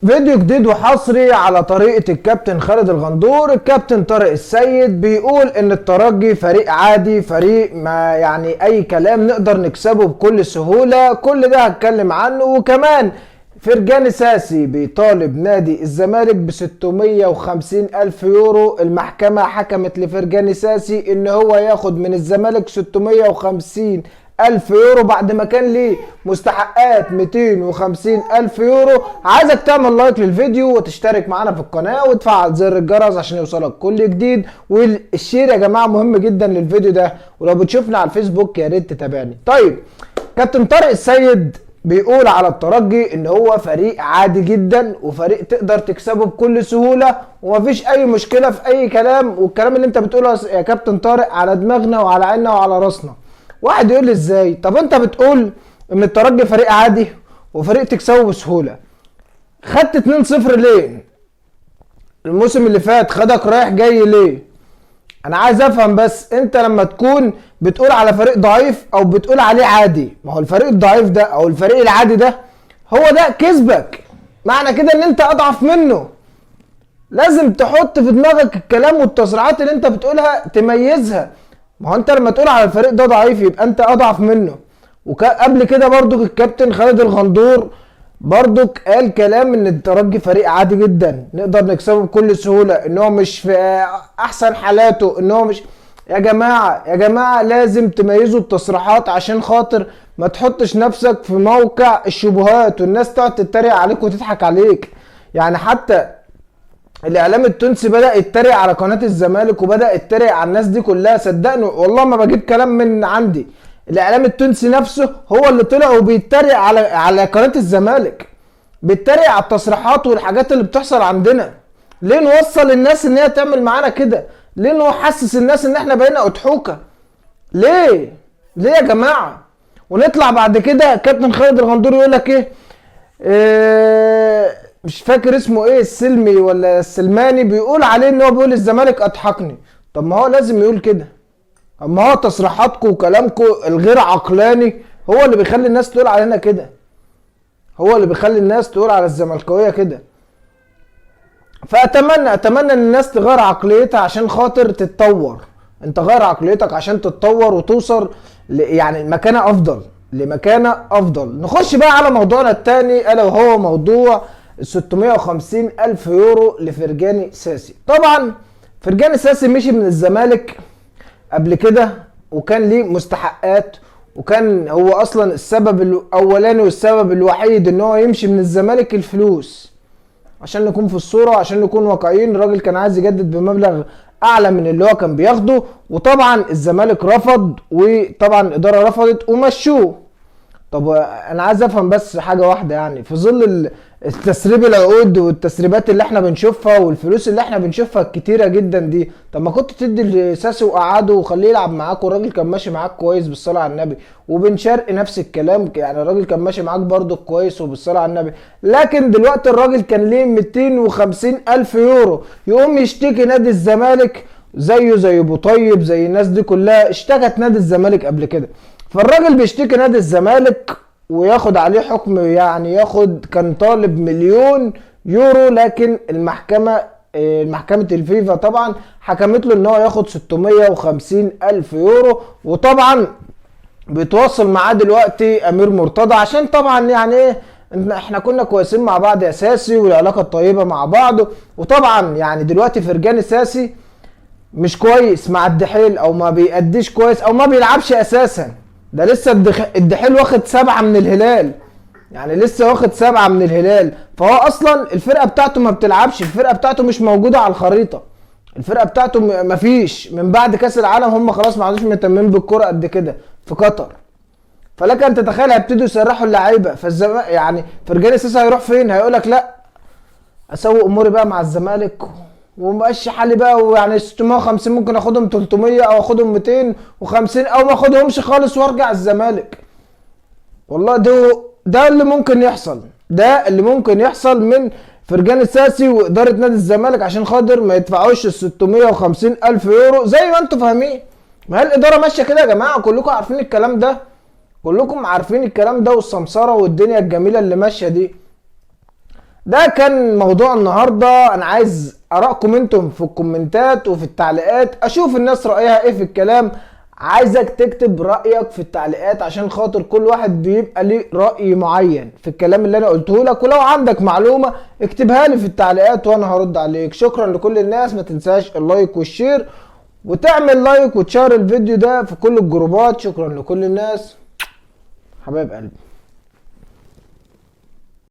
فيديو جديد وحصري على طريقة الكابتن خالد الغندور. الكابتن طارق السيد بيقول ان الترجي فريق عادي، فريق ما يعني اي كلام، نقدر نكسبه بكل سهولة. كل ده هتكلم عنه. وكمان فرجاني ساسي بيطالب نادي الزمالك ب 650 ألف يورو. المحكمة حكمت لفرجاني ساسي ان هو ياخد من الزمالك 650 ألف يورو بعد ما كان ليه مستحقات 250 ألف يورو. عايزك تعمل لايك للفيديو وتشترك معانا في القناة وتفعل زر الجرس عشان يوصلك كل جديد، وال share يا جماعة مهم جدا للفيديو ده، ولو بتشوفنا على الفيسبوك يا ريت تتابعني. طيب كابتن طارق السيد بيقول على الترجي ان هو فريق عادي جدا وفريق تقدر تكسبه بكل سهولة ومفيش اي مشكلة في اي كلام، والكلام اللي انت بتقوله يا كابتن طارق على دماغنا وعلى عيننا وعلى راسنا. واحد يقول لي ازاي؟ طب انت بتقول ان الترجي فريق عادي وفريق تكسبه بسهولة، خدت 2-0 ليه؟ الموسم اللي فات خدك رايح جاي ليه؟ انا عايز افهم بس، انت لما تكون بتقول على فريق ضعيف او بتقول عليه عادي، ما هو الفريق الضعيف ده او الفريق العادي ده هو ده كسبك، معنى كده ان انت اضعف منه. لازم تحط في دماغك الكلام والتصريحات اللي انت بتقولها تميزها. ما هو انت لما تقول على الفريق ده ضعيف يبقى انت اضعف منه. وقبل كده برضو الكابتن خالد الغندور برضو قال كلام ان الترجي فريق عادي جدا نقدر نكسبه بكل سهولة، ان هو مش في احسن حالاته، ان هو مش. يا جماعة يا جماعة لازم تميزوا التصريحات عشان خاطر ما تحطش نفسك في موقع الشبهات والناس تقعد تتريق عليك وتضحك عليك. يعني حتى الاعلام التونسي بدأ يتريق على قناة الزمالك وبدأ يتريق على الناس دي كلها. صدقني والله ما بجيب كلام من عندي، الاعلام التونسي نفسه هو اللي طلع وبيتريق على قناة الزمالك، بيتريق على التصريحات والحاجات اللي بتحصل عندنا. ليه نوصل الناس ان هي تعمل معانا كده؟ ليه نحسس الناس ان احنا بقينا اضحوكة؟ ليه؟ ليه يا جماعة؟ ونطلع بعد كده كابتن خالد الغندور يقول لك ايه؟ مش فاكر اسمه ايه، السلمي ولا السلماني، بيقول عليه ان هو بيقول الزمالك اضحكني. طب ما هو لازم يقول كده. اما هو تصريحاتكم وكلامكم الغير عقلاني هو اللي بيخلي الناس تقول علينا كده، هو اللي بيخلي الناس تقول على الزملكاويه كده. فاتمنى اتمنى ان الناس تغير عقليتها عشان خاطر تتطور. انت غير عقليتك عشان تتطور وتوصل يعني مكانه افضل، لمكانه افضل. نخش بقى على موضوعنا الثاني، الا وهو موضوع 650 ألف يورو لفرجاني ساسي. طبعا فرجاني ساسي مشي من الزمالك قبل كده وكان ليه مستحقات، وكان هو اصلا السبب الاولاني والسبب الوحيد ان هو يمشي من الزمالك الفلوس. عشان نكون في الصورة وعشان نكون واقعيين، الراجل كان عايز يجدد بمبلغ اعلى من اللي هو كان بياخده، وطبعا الزمالك رفض، وطبعا الادارة رفضت ومشوه. طب انا عايز افهم بس حاجة واحدة، يعني في ظل التسريب العقود والتسريبات اللي احنا بنشوفها والفلوس اللي احنا بنشوفها الكتيرة جدا دي، طب ما كنت تدي لساسي وقعده وخليه يلعب معاك، والراجل كان ماشي معاك كويس بالصلاة على النبي. وبن شرقي نفس الكلام، يعني الراجل كان ماشي معاك برضه كويس وبالصلاة على النبي. لكن دلوقتي الراجل كان ليه 250 ألف يورو، يقوم يشتكي نادي الزمالك زيه زي ابو طيب زي الناس دي كلها اشتكت نادي الزمالك قبل كده. فالراجل بيشتكي نادي الزمالك وياخد عليه حكم، يعني ياخد، كان طالب 1,000,000 يورو، لكن محكمة الفيفا طبعا حكمت له ان هو ياخد 650 ألف يورو. وطبعا بيتواصل معاه دلوقتي امير مرتضى عشان طبعا يعني ايه، احنا كنا كويسين مع بعض يا ساسي والعلاقة الطيبة مع بعض. وطبعا يعني دلوقتي فرجاني ساسي مش كويس مع الدحيل، او ما بيأديش كويس، او ما بيلعبش اساسا. ده لسه الدحيل واخد 7 من الهلال، يعني لسه واخد 7 من الهلال، فهو اصلا الفرقة بتاعته ما بتلعبش، الفرقة بتاعته مش موجودة على الخريطة، الفرقة بتاعته مفيش من بعد كاس العالم، هم خلاص ما عادوش مهتمين بالكرة قد كده في قطر. فلك ان تتخيل هيبتدوا يسرحوا اللعيبة. يعني فرجاني ساسي هيروح فين؟ هيقول لك لا اسوق اموري بقى مع الزمالك ومبقاش حالي بقى، ويعني 650 ممكن اخدهم 300 او اخدهم 250 او ما اخدهمش خالص وارجع الزمالك. والله ده اللي ممكن يحصل، ده اللي ممكن يحصل من فرجاني ساسي وإدارة نادي الزمالك عشان خاطر ما يدفعوش ال 650 ألف يورو زي ما انتوا فاهمين. ما هي الإدارة ماشية كده يا جماعة، كلكم عارفين الكلام ده، كلكم عارفين الكلام ده، والسمسرة والدنيا الجميلة اللي ماشية دي. ده كان موضوع النهارده. انا عايز ارائكم انتم في الكومنتات وفي التعليقات، اشوف الناس رايها ايه في الكلام. عايزك تكتب رايك في التعليقات عشان خاطر كل واحد بيبقى ليه راي معين في الكلام اللي انا قلته لك، ولو عندك معلومة اكتبها لي في التعليقات وانا هرد عليك. شكرا لكل الناس، ما تنساش ال like وال share، وتعمل like وتشير الفيديو ده في كل الجروبات. شكرا لكل الناس حبايب قلبي.